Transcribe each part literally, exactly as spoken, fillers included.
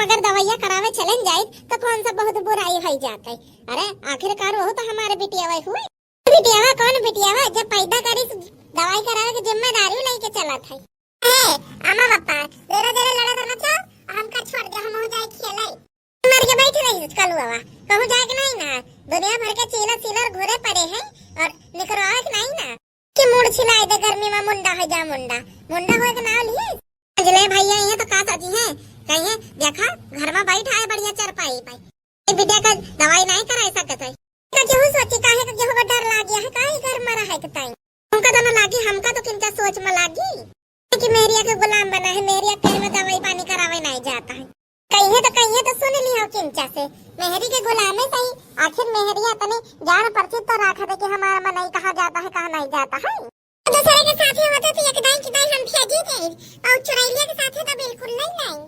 अगर दवाइया करावे चलन जाइत तो कौन सा बहुत बुराई होइ जात है। अरे आखिरकार वहू तो हमारे बिटियावा हुए। बिटियावा कौन बिटियावा, जब पैदा करिस दवाई करावे के जिम्मेदारी लेके चलत है। ए, अम्मा पापा, जरा जरा लड़त रहत हो, हमका छोड़ दे, हम हो जाए खेले। मर के बैठ रही कलुआवा, कहूँ जाए के नहीं ना, दुनिया भर के चीला चीलर घुरे पड़े हैं और निकरवावे के नहीं ना। कि मूड़ छिलाए दे गर्मी में, मुंडा हो जा मुंडा, मुंडा होए के नाव लिए। अंजले भैया ये तो का सजी है, कहिए देखा घर में बैठ आए बढ़िया चरपाई पे। ए बिटिया का दवाई नहीं कराई सकत है। का केहू सोची काहे का केहू का डर लाग गया है, काहे घर में रहे के ताई। हमका तो ना लागी, हमका तो किनका सोच में लागी कि मेहरिया के गुलाम बना है, मेहरिया के में दवाई पानी करावे नहीं जाता है। कहिए तो, कहिए तो सुन लियो किंचा से, मेहरी के गुलामे सही, आखिर मेहरिया तनी जान परचित तो राखत है कि हमारा मनई कहाँ जाता है, कहाँ नहीं जाता है। दूसरे के साथे होते तो एक दाई की दाई हम भेजी दे, और चुड़ैलिया के साथे तो बिल्कुल नहीं लाई।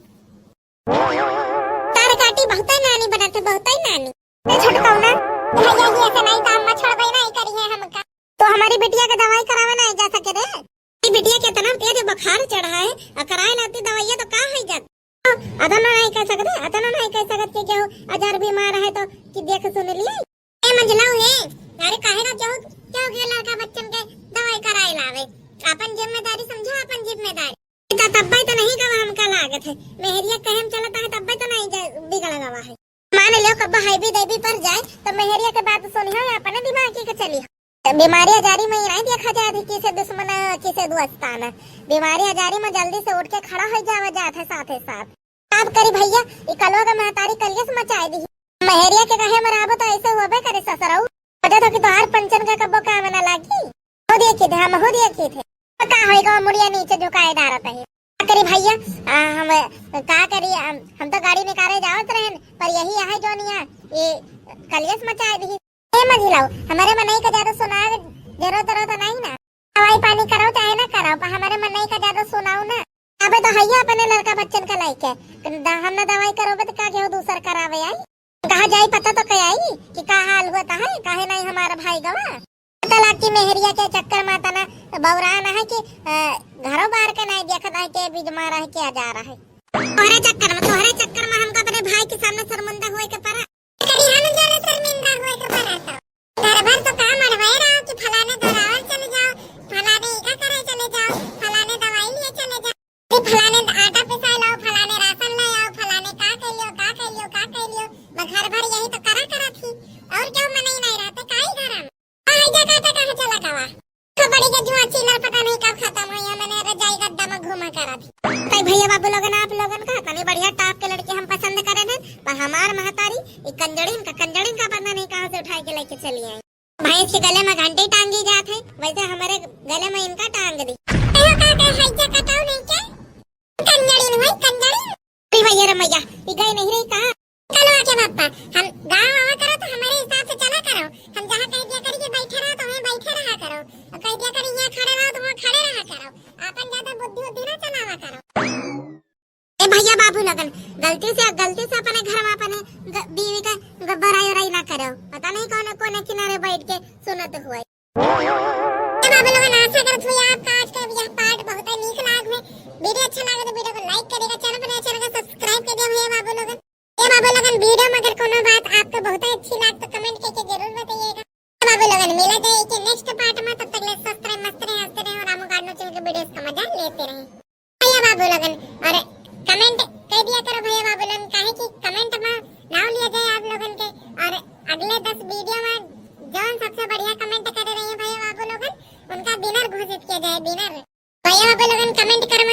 तार काटी बहुते नानी बनत है, बहुते नानी। ए छोटकौना, भैया ये से नहीं तो अम्मा छोड़बे नहीं करी है हमका। तो हमारी बिटिया के दवाई करावे नहीं जा सके रे। ई बिटिया के इतना तेज बुखार चढ़ा है, आ कराए लाती दवाइया तो का है जात। अतना नहीं कह सकते, अतना नहीं कह सकत कि केहू अजार बीमार है तो कि देख सुन लिए। ए मंझलऊ है, अरे काहे ना केहू, केहू के लड़का बच्चन के दवाई कराए लावे। अपन जिम्मेदारी समझो, अपन जिम्मेदारी। त तब्बे तो नहीं गवा हमका लागत है, मेहरिया कहे हम चलत है तब्बे तो नहीं जा-, बिगड़ गवा है। मान लो कब्बा हाईवी देवी पर जाए तो मेहरिया के बात सुनी हो, अपने दिमाग के चली हो। बीमारी आजारी में ही नहीं देखा जाए कि किसे दुश्मन है, किसे दोस्तान है। बीमारी आजारी में जल्दी से उठ के खड़ा हो जावा जात है साथे साथ। का करी भैया, ई कलवा के महतारी कलियस मचाए दी। मेहरिया के कहे मराबो तो ऐसे होबे करे ससुरऊ। वजह तो कि तोहार पंचन का कब्बो काम ना लागी। हो देखी थे, हम हो देखी थे। तो का होई गवा मुड़िया नीचे झुकाए डारत है। का करी भैया, आ, हम का करी, हम, हम तो गाड़ी निकाले जावत रहन, पर यही है जोनिया, ये कलियस मचाए दी। ए मझिलऊ, हमारे मनई का ज्यादा सुनाए जरूरत रहो तो नहीं ना। दवाई पानी कराओ चाहे ना कराओ, पर हमारे मनई का ज्यादा सुनाओ ना। अबे तो हैया अपने लड़का बच्चन का लाइके, द-, हम ना दवाई करोबे तो का केहू दूसर करावे आई? कहाँ जाई पता तो कह आई कि का हाल होता है, काहे नहीं हमारा भाई गवा। पता लाग कि मेहरिया के चक्कर में तना बौरान है कि, अ, घरों बाहर के नहीं देखत है के बीच मारा है, के आ जा रहा है। तोहरे चक्कर में, तोहरे चक्कर में हमका अपने भाई के सामने शर्मिंदा होए के पड़ा। कभी हम ज्यादा शर्मिंदा होए के पड़ा तो। घर भर तो काम अड़वाए रहो कि फलाने दौरावर चले जाओ, फलाने इका करे चले जाओ, फलाने दवाई लिए चले जाओ, कि फलाने आटा पिसाए लाओ, फलाने राशन ले आओ, फलाने का कर लियो, का कर लियो, का कर लियो। बस घर भर यही तो करा करा थी, और क्यों मनई नहीं रहते, काई घर में? आई जा काटा कहाँ चला गवा? खपड़ी के जुआ चिल्लर पता नहीं कब खत्म होई, मैंने रजाई गद्दा में घूमा करा थी। तई भैया बाबू लोगन, आप लोगन का तनी बढ़िया टाप के लड़के हम पसंद करे थे, पर हमार महतारी ई कंजड़िन का, कंजड़िन का पता नहीं कहाँ से उठाए के लेके चली आई। भैंस के गले में घंटी टांगी जात है, वैसे हमारे गले में इनका टांग दी। अयो का, का हैजा कटाऊ नहीं के? कंजड़ी नहीं, कंजड़ी। अरे भैया रे मैया, ई गई नहीं रही कहाँ? कलवा के बापा, हम गाँव आवा करो तो हमारे हिसाब से चला करो। हम जहाँ कह दिया करी कि बैठे रहो तो वहीं बैठे रहा करो, और कह दिया करी यहाँ खड़े रहो तो वहाँ खड़े रहा करो। आपन ज्यादा बुद्धि उद्धि ना चलावा करो। ए भैया बाबू लोगन, गलती से, गलती से अपने घर में अपने ग-, बीवी का ग-, बड़ाई उड़ाई ना करो। पता नहीं कौन, कौन किनारे बैठ के सुनत हुए। ए बाबू लोगन, आशा करत हुई आपका आज का यह part बहुत ही नीक लाग हुए। Video अच्छा लगे तो video को like करिएगा, channel पर नया channel को subscribe कर दिया भैया बाबू लोगन। ए बाबू लोगन, video में अगर कोनो बात आपको बहुत ही अच्छी लाग तो comment करके जरूर बताइएगा। बाबू लोगन, मिला जाए एक next part में, तब तक ले स्वस्थ रहे, मस्त रहे, हंसते रहे और रामू गार्डनो channel के videos का मजा लेते रहे भैया बाबू लोगन। और comment कह दिया करो भैया बाबू लोगन, काहे कि comment में नाम लिया जाए आप लोगन के। और अगले दस video में जौन सबसे बढ़िया comment करे रही है भैया बाबू लोगन, उनका winner घोषित किया जाए, winner। भैया बाबू लोगन comment कर